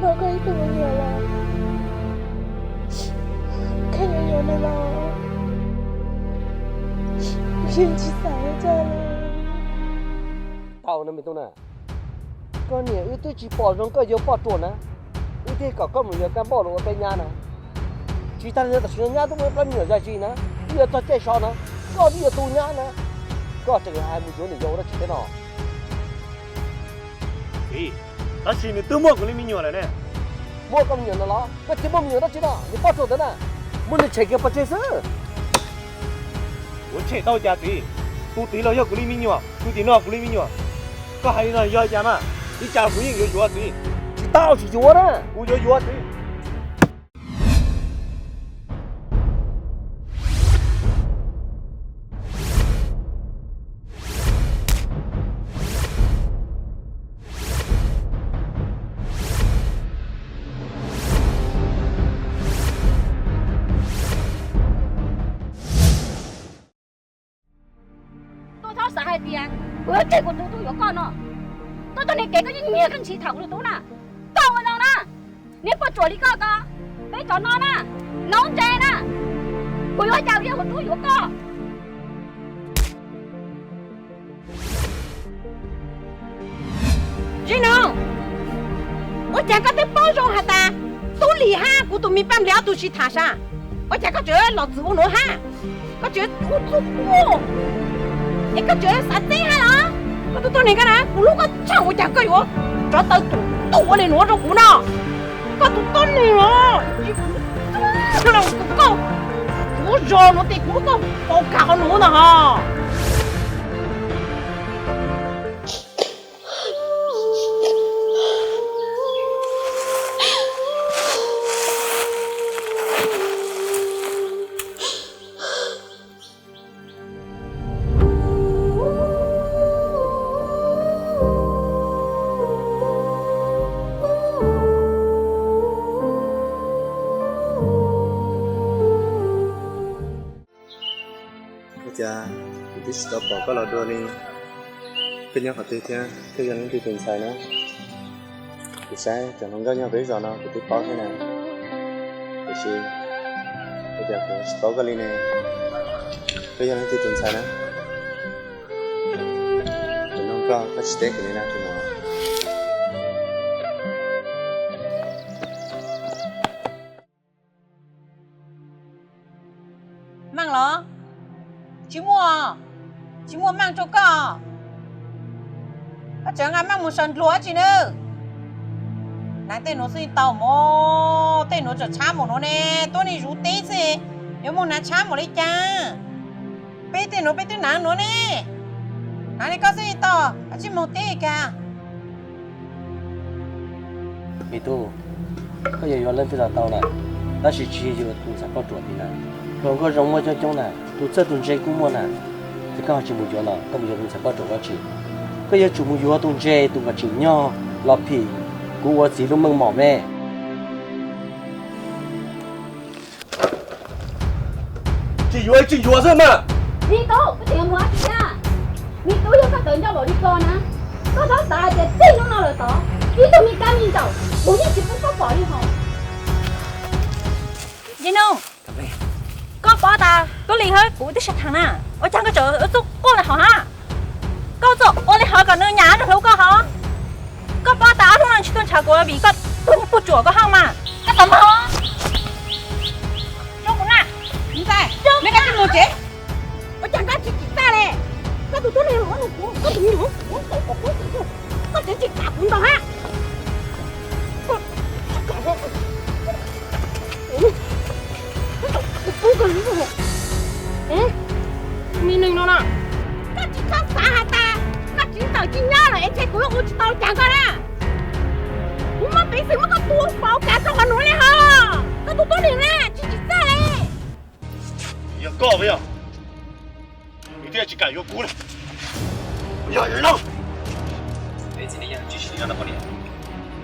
Koj ib tug me nyuam los, koj yuav yuav nws los, yeej tsis xav ua cas li. Tau na me tub na, koj niam wb twb tsis pom zoo koj yuav poj ruam na, wb thiaj kom koj mus yuav kab npauj los ua peb nyab na. Tsis tas li ntawd tam sim no nyab twb muaj plab me nyuam zaj zis na, twb yuav txog caij so na, koj twb yuav tu nyab na, koj tseem hais mus yuav nws yuav ua dab tsi thiab no? Txiv, tab sis nws twb muaj kuv li me nyuam lawm ne. Muaj koj me nyuam no los koj tsis muaj me nyuam dab tsi no, nws poj ruam ntawd na, muab nws tshem kiag pov tseg xwb. Yuav tshem tau cas txiv? Tus tid los yog kuv li me nyuam, tus tim no kuv li me nyuam. Koj hais li no yog cas mas? Ib tsam kuv yeej yuav yuav txiv. Tsis tau, tsis yuav na. Kuv yuav yuav txiv. Koj txhob xav hais tias kuv yuav tseg kuv tus tub yuav koj no. Koj txoj niag kev koj yeej nyiag koj ntshis tham kuv tus tub na. Koj ua zoo na, niag poj ruam li koj ko, peb cov no na, noob ntse na, kuv yuav ua cas kuv yuav tus tub yuav koj. Zeb Noog, ua cas koj twb paub zoo has tas Tub Lis hab kuv tus me Paj Nplias ob tug sib tham sas, ua cas koj tseem los txwm ua nuav hab? Koj tseem ua txuj quaj, es koj tseem xav txeeb hab los? Koj tus tuab neeg ko na, kuv hlub koj tshaj, ua cas koj yuav rov tawv tus tuj ua li nuav rau kuv no? Koj tus tuab neeg os, los kuv koj, kuv zog nuav tes kuv muab koj pov kag qhov nuav ntag hos. Ua cas kuv twb tsis tau pom koj los dua li? Koj nyob qhov twg thiab? Koj yog leej twg tus ntxhais na? Kuv saib cov hluas nkauj nyob peb zos no kuv twb paub thiab na, tiam sis ua cas kuv tsis paub koj li ne? Koj yog leej twg tus ntxhais na? Kuv nug koj, koj tsis teb kuv li na tus muam. Meej los? Tsis muaj, tsis muaj meej rau koj. Koj tseem nqa meej mus saws ndluag dab tsi nawb? Hnav tej nuav xwb tau mog, tej nuav tseem tshab npaum nuav ne, tuab neeg zuv teb xwb, yuav muaj hnav tshab npaum li cas? Peb tej nuav peb twb hnav nuav ne, hnav li koj xwb tau, koj tsis moog teb kag. Me tub, koj yuav yuav leej twg los tau na, tab sis tsis yog yuav tus ntxhais poj ruam tid na. Hluas nkauj zoo muaj coob coob na, tus txawj tus ntse kuj muaj na, ces koj ho tsis mus yuav los koj mus yuav tus ntxhais poj ruam dab tsi? Koj yuav tsum mus yuav tus ntse tus kom tseem nyog los phim kuv ua txiv lub meej mom me. Tsis yuav tsis yuav xwb mas. Me tub, koj tseem yuav mus dab tsi thiab? Me tub, yog koj tawv ncauj npaum li ko na, koj txhob xav hais tias txij hnub no lawm tod, ib tug me kab me ntsaum kuv yeej tsis pub koj pom li hos. Yawg Nuj, koj paub tas Tub Lis hab kuv twb sib tham na, ua cas koj tseem ua txuj quaj li hov hab? Koj txawm ua li hov kom nws nyam nws hlub koj hov. Koj paub tas ob hnub no nws tsis tuaj ntshaw kuv vim koj tus puj tsuam koj hauj mas. Koj txhob moog zoo kuv na. Ua cas koj tsis tsis txaj le? Koj tus tub neeg los kuv, koj tus me nyuam, koj tseem tsis kam kuv ntau hab. Me neeg no na, koj tsis txhob xav has tas koj txiv ntxawm tsis nyob lawm es ntshe kuv yuav ua tsis tau cas koj na. Kuv muab peev xwm muab koj tua faus kav rau qhov nuav li hos. Koj tus tub neeg na tsis tsis txaj le. Yog koj yog, nws thiaj tsis kam yuav kuv na. Yog no,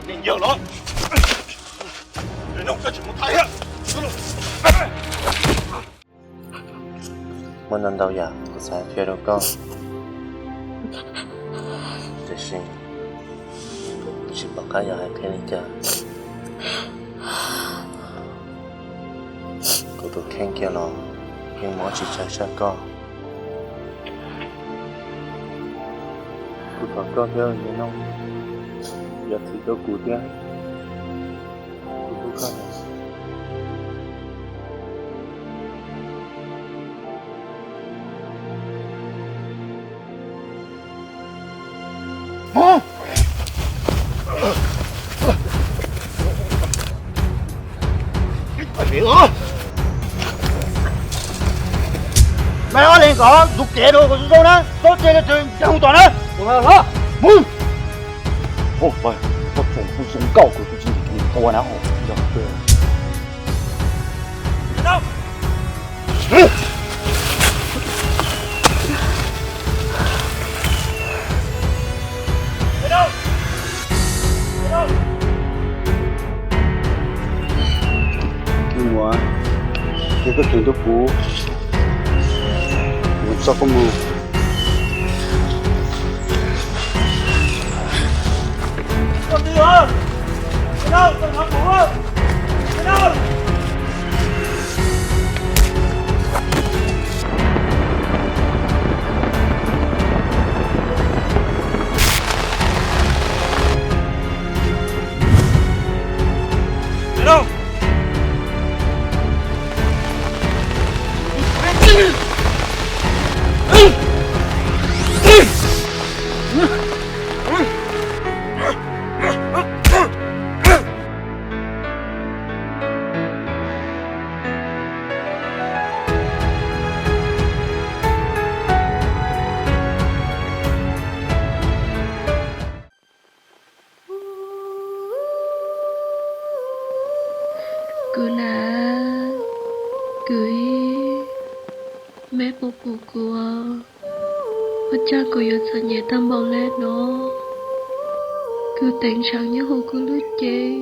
nej yawg los, no koj tsis mus thaiv. Muaj ntau ntau yam kuv xav qhia rau koj, tiam sis tsis pom qab yuav hais qhia li cas. Kuv tus kheej kiag los yeej muab tsis tsawg sab koj. Kuv thov koj thiab Ntxhais Nooj, yog txim rau kuv thiab, kuv hlub koj. Mej ob leeg kom ntxuav kev rau kuv zoo na, txhob tseg leej twg ncaag hu tom na. Mus. Koj txhob zoo nkauj kuv tsis ntim tua na ho. Mus, yog koj tseem hlub kuv, kuv tso koj mus. Kuv na, kuv, mej puas pum kuv? Ua caag kuv yuav txom nyem tag npaum le no? Kuv teev tshaam nyob huv kuv lub cev,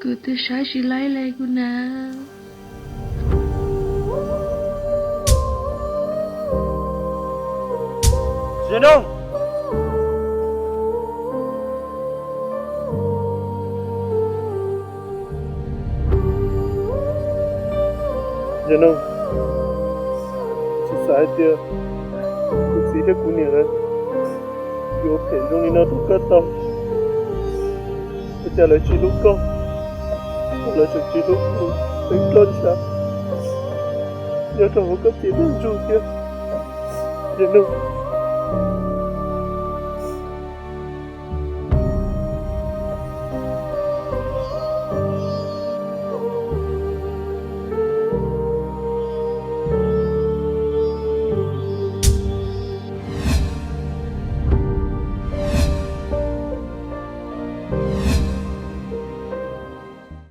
kuv twb saib tsis laib le kuv na. Ntxhais Nooj, Ntxhais Nooj, tsis xav hais tias kuv txiv thiab kuv niam lawv yuav ua phem zoo li no rau koj tau. Ua cas lawv tsis hlub koj, lawv tseem tsis hlub kuv, teev plaub ntshav nyob rau hauv koj cev nrog ntsuag thiab. Ntxhais Nooj,